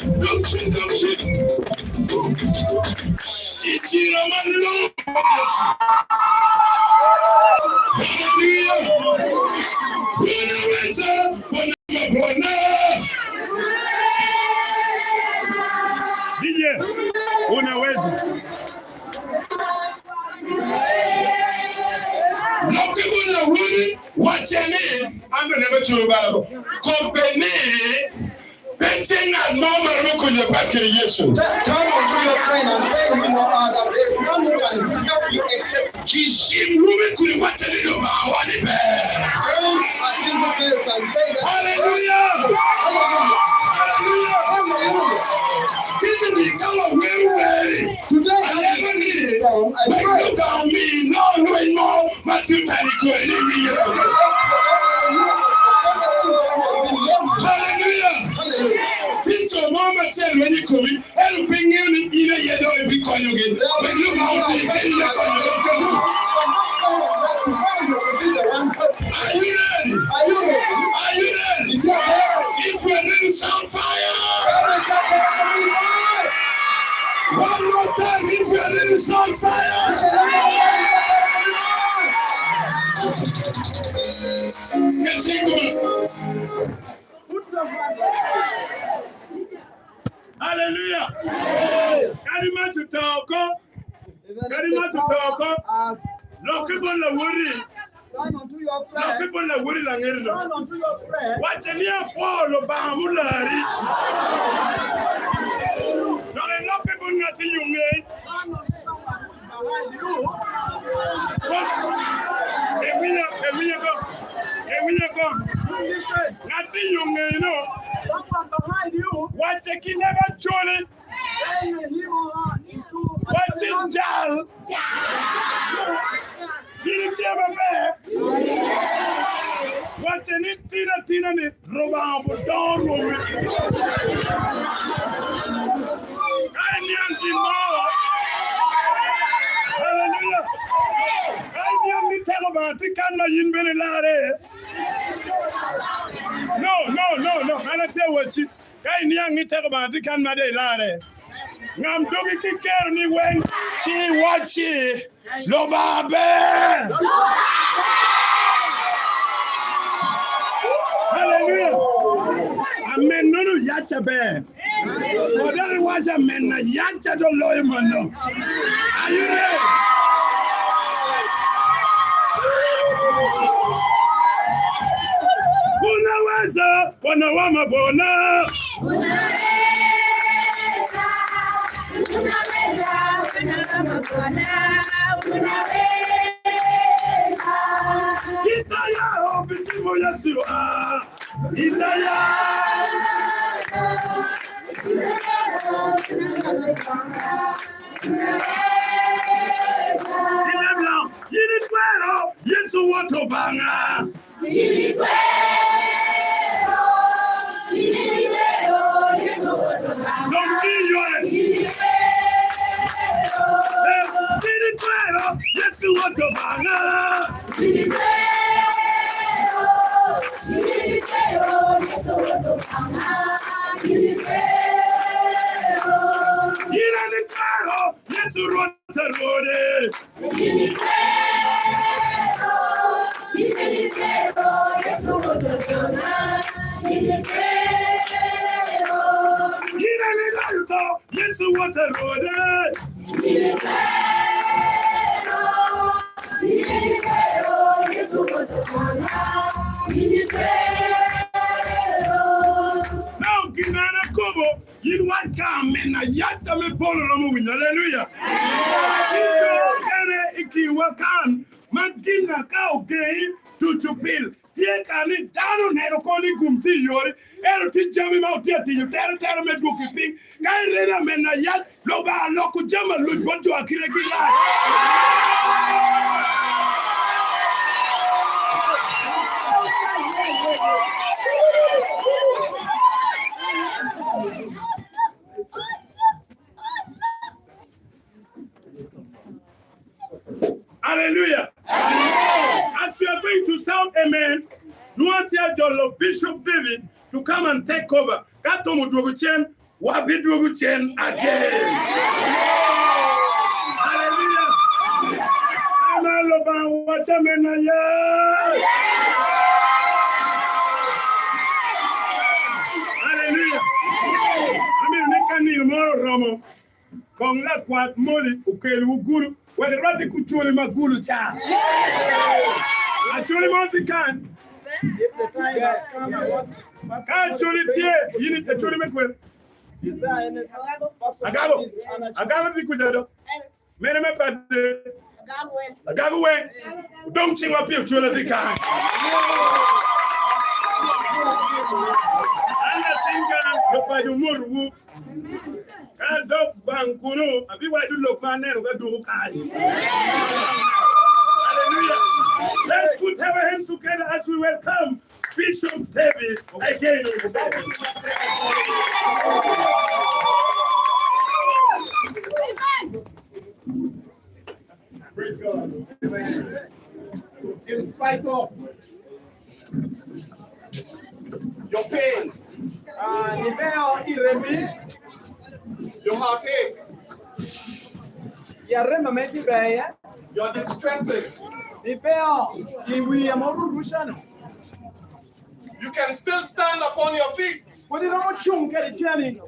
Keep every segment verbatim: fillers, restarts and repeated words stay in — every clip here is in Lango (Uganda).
Dok cen, dok cen. I ciro amalongo, Yecu. Haleluya. Unaweza, Bwana, Bwana. D J, unaweza. Lok i bot Lawoti wacce ni, an doŋ neno culo bala ko. Kobbe ni, pe tye ŋat mo a romo konyi apat kede Yecu. Turn unto your friend and tell him or her that there is none who can help you except Jesus. Cim rwome kun iwacce ni, "Obaŋa ni ber." Point at Jesus' face and say that. Hallelujah! Hallelujah! Hallelujah! Hallelujah! Titini ka wawero weri, Today, as we sing this song, I pray. Wek Lubanga omi inwoŋ lweny mo ma tye otalo i kome ni i nying Yecu Kricito. Haleluya! Haleluya! Tye jo mo ma tye alweny i komi, ento pe ŋeo ni in aye doŋ ibikonyogi. Wek Lubanga oti keni me konyogi. Are you ready? Are you ready? Are you ready? If you are ready, shout fire! One more time, if you are ready, shout fire! Get your Haleluya! Kadi mac oto oko, kadi mac oto oko, lok i bot Lawoti, lok i bot Lawoti laŋetino. Wacce ni, "Apwoo Lubanga mularri." Dok ilok i bot ŋat i yo ŋeyi. Iwinyo, iwinyo ko, iwinyo ko. Ŋat i yo ŋeyi no. Wacce ki leb acoli. Wacce jal. Yin itye maber. Wacce ni, "Tin atina ni, Rubanga obuto rwomi." Ka iniaŋ gin mo, haleluya. Ka iniaŋ ni teko Obaŋa tye kan ma yin bene ilarre. No, no, no, no, an atye awacci. Ka iniaŋ ni teko Obaŋa tye kan ma de ilarre, ŋam dogi ki kero ni weng, ci iwacci, "Lubanga ber." Haleluya. Amen, nono yacca ber. Odok iwaco amen, na yacca dok loyo mano. Are you ready? Unaweza, Bwana wa mabwana. Unaweza, unaweza, unaweza, unaweza. Itaya, obitimu Yesu, ah. Itaya. Yin itwero, Yesu wot Obaŋa. Dok ci yore. Eh, yin itwero, Yesu wot Obaŋa. Yin an itwero, Yesu Rwot a Rwode. Yin an iloyo to, Yesu Wot a Rwode. Now, gin an akobo, yin wac ka amen ayac ame polo romo winyo. Aleluya. Gin jo okene i kinwa kan, ma gin a ka ogeŋi tuco pil, tye ka ni dano oneno kono ni gum tye i yori, ento tye jami ma otye atiyo tere tere me dwoki piny. Ka ireno amen ayac, Lubanga loko jami aluc bot jo a kitegi rac. Hallelujah. Amen. As you are going to shout amen, nwoŋo atye ajolo Bishop David to come and take over. Ka thum odwogo cen, Wabidwogo cen again. Hallelujah. Ama Lubanga waco amen aya. Hallelujah. Amito ni ka nino moro oromo, koŋ lakwat Moli okelwu gulu, wek irwadde ku culi ma gulu ca. Aculi mo tye kan. Ka aculi tye, yin aculi me kwel. Agago, Agago tye kuca do. Mene me padde. Agago weng. Odoŋ ciŋwa pi ocula tye kan. An atin kan, jo paco omotwu. Ka adok baŋ kuno, abiwaco lok ma aneno ka duko kany. Hallelujah. Let's put our hands together as we welcome Bishop David again. Praise God. Amen. So, in spite of your pain, ah, nipeo i rembi, your heartache, i arem ame tye beye, your distressing, nipeo i wi ame orurucano, you can still stand upon your feet. Pwod iromo cuŋ kede tyeni.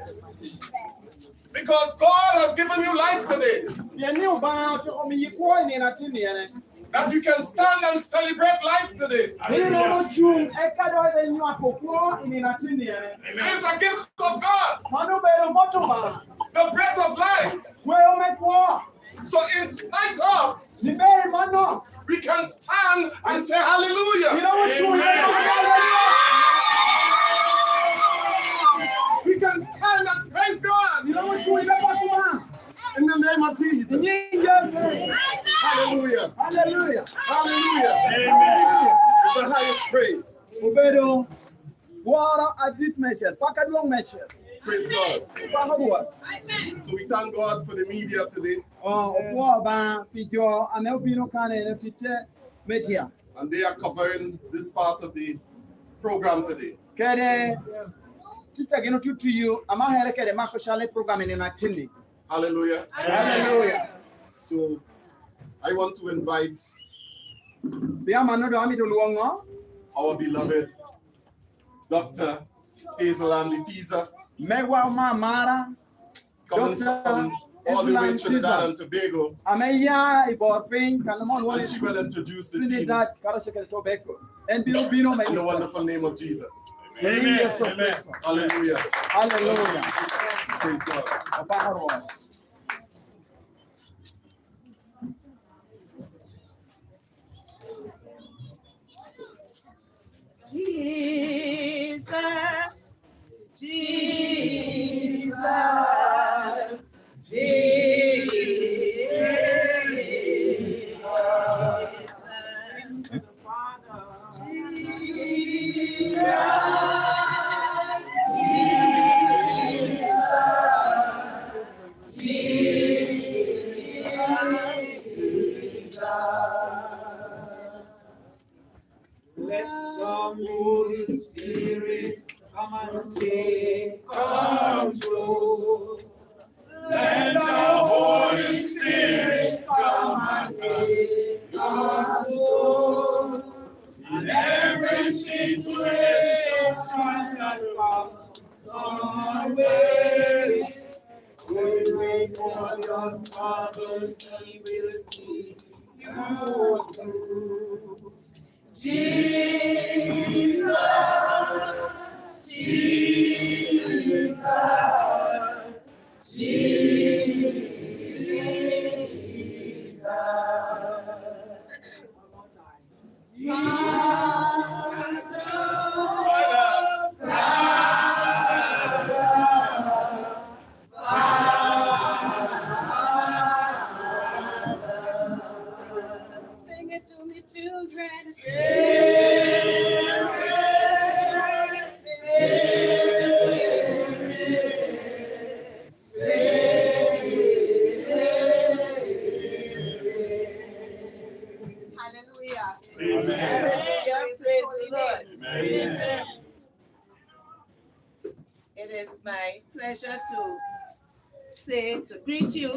Because God has given you life today. Pien ni Obaŋa otyeko miyi kwo i nino atinni ene. That you can stand and celebrate life today. Ni iromo cuŋ eka dok ibe nywako kwo i nino atinni ene. It is a gift of God. Mano obedo bot Obaŋa. The breath of life. Kweo me kwo. So in spite of, ni bed i mano, we can stand and say hallelujah. Iromo cuŋ i nino atinni ene. We can stand and praise God. Iromo cuŋ i nino atinni ene. In the name of Jesus. I nyiŋ Yecu. Hallelujah. Hallelujah. Hallelujah. Amen. Hallelujah. It's the highest praise. Obedo woro adit meicel, pak adwoŋ meicel. Praise God. Pako Rwot. So we thank God for the media today. Oh, opwoo Obaŋa pi jo ame obino kan ene ticce media. And they are covering this part of the program today. Kede ticca gin otutuyu, ama here kede mako cal i program i nino atinni. Hallelujah. Hallelujah. So, I want to invite, pien mano doŋ amito lwoŋo, our beloved Doctor Hazel Andy Pisa, megwa ame amara, coming Doctor from all the way Hazel Andy Pisa, Trinidad and Tobago, ame ya i bor piny, kan ame olwoŋo ni Trinidad karacel kede Tobago. And she will introduce the team. En bino bino me in the wonderful name of Jesus. Amen. Yesu Kristo. Hallelujah. Hallelujah. Praise God. Apako Rwot. Jesus, Jesus, Jesus. Let the Holy Spirit come and take control. Let the Holy Spirit come and take control. In every situation that comes our way, we wait for your promise, we will see you through. Jesus, Jesus, Jesus. Sing it to me, children. Hallelujah. Amen. Hallelujah. Praise the Lord. Amen. It is my pleasure to say, to greet you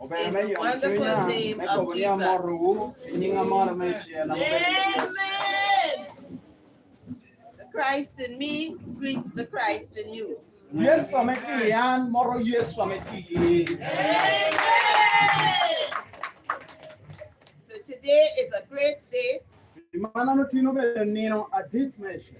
in the wonderful name of Jesus. Amen. The Christ in me greets the Christ in you. Yecu ame tye i an moro Yecu ame tye i in. So today is a great day. Pi man otino obedo nino adit meicel.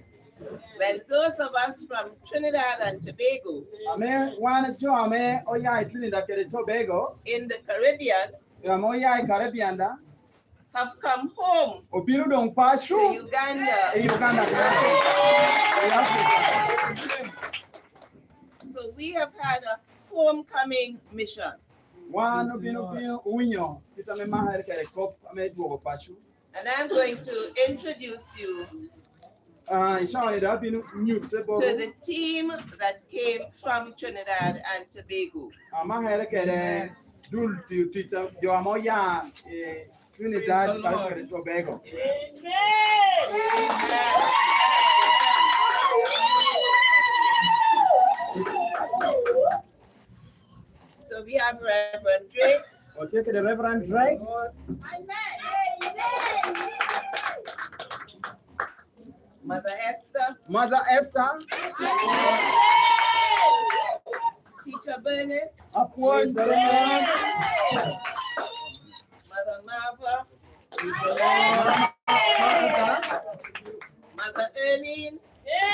When those of us from Trinidad and Tobago, ame wan jo ame oya i Trinidad kede Tobago, in the Caribbean, ame oya i Caribbean da, have come home, obino doŋ paco to Uganda. I Uganda. So we have had a homecoming mission. Wan obino, obino winyo kit ame makere kede kop ame dwogo paco. And I'm going to introduce you, ah, iconi da abino nyutte to the team that came from Trinidad and Tobago. Amakere kede dul tiyo tic a jo ame oya i Trinidad kede Tobago. So we have Reverend Drake. Watye kede Reverend Drake. Mother Esther. Mother Esther. Teacher Bernice. Apwoyo. Mother Marva. Mother Erlene.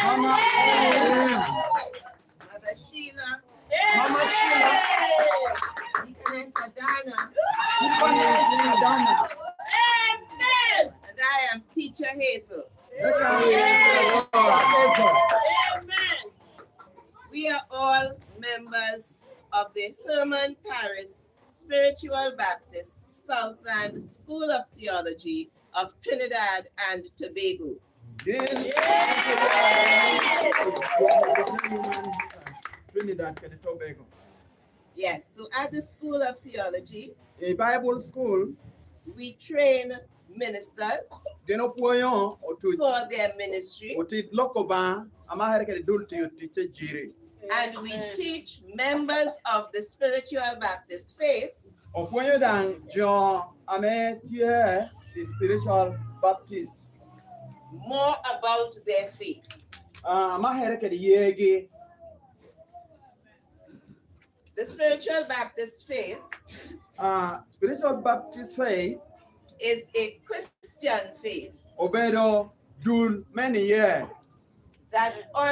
Mama Erlene. Mother Sheila. Mama Sheila. Deaconess Adana. Deaconess Adana. And I am Teacher Hazel. Amen. We are all members of the Herman Parish Spiritual Baptist Southland School of Theology of Trinidad and Tobago. Gin Trinidad kede Tobago. Yes, so at the School of Theology, i Bible School, we train ministers, gin opwonyo otuc, for their ministry, otit lok Obaŋa, amakere kede dul tiyo tic ejiri. And we teach members of the Spiritual Baptist faith, opwonyo daŋ jo ame tye i Spiritual Baptist more about their faith. Ah, amakere kede yegi. The Spiritual Baptist faith, ah, Spiritual Baptist faith is a Christian faith, obedo dul me niye, that